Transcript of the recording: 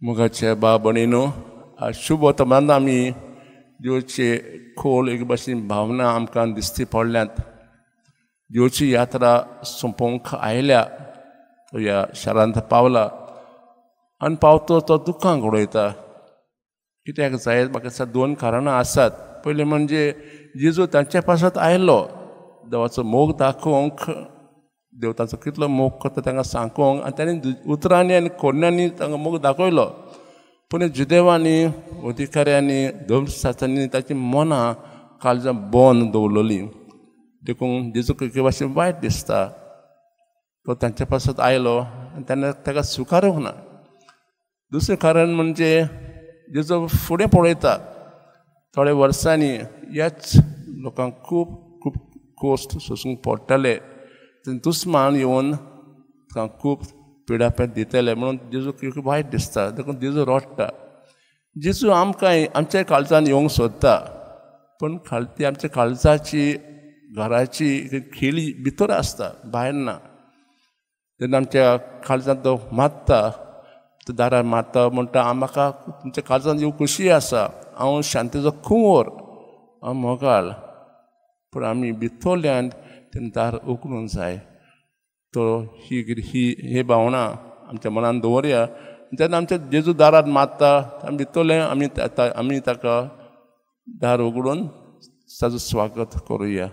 मोगाचे बाबणीनो, शुभ वर्तमान आमी देवचे खोल एक भाशेन भावना आमकां दिसती पडल्यात. देवची यात्रा सोंपोवंक आयल्या, तो ह्या शारांत पावला आनी पावतो तो दुख्खां घडयता. कित्याक जाय म्हाका दिसता दोन कारणां आसात. पयलें म्हणजे जेजू तांचे पासत आयलो देवाचो मोग दाखोवंक, देव तांचो कितलो मोग करता तांकां सांगूंक, आनी तांणी उतरांनी आनी कोरण्यांनी तांकां मोग दाखयलो. पूण जुदेवांनी, अधिकाऱ्यांनी, धर्मशास्त्रांनी ताची मनां काळजां बंद दवरलेलीं. देखून जेजूक एके भाशेन वायट दिसता. तो तांचे पासत आयलो आनी तेन्ना ताका स्विकारूंक ना. दुसरें कारण म्हणजे जेजू फुडें पळयता, थोड्या वर्सांनी ह्याच लोकांक खूब खूब कोश्ट सोसूंक पडटले, दुस्मान येवन तांकां खूब पिडापेट दितले म्हणून जेजूक एक वायट दिसता. देखून जेजू रडटा. जेजू आमकां आमच्या काळजान येवंक सोदता, पूण ती आमच्या काळजाची घराची खिळी भितर आसता, भायर ना. तेन्ना आमच्या काळजांत तो मारता, तो दारार मारता, म्हणटा म्हाका तुमच्या काळजांत येवंक खोशी आसा, हांव शांतीचो कुंवर, हांव मोगाळ. पूण आमी भितरल्यान तें दार उगडूंक जाय. तो ही ही हे भावना आमच्या मनान दवरया. तेन्ना आमच्या जेजू दारार मारता, आमी भितरलें आमी आमी ताका दार उगडून ताजो स्वागत करुया.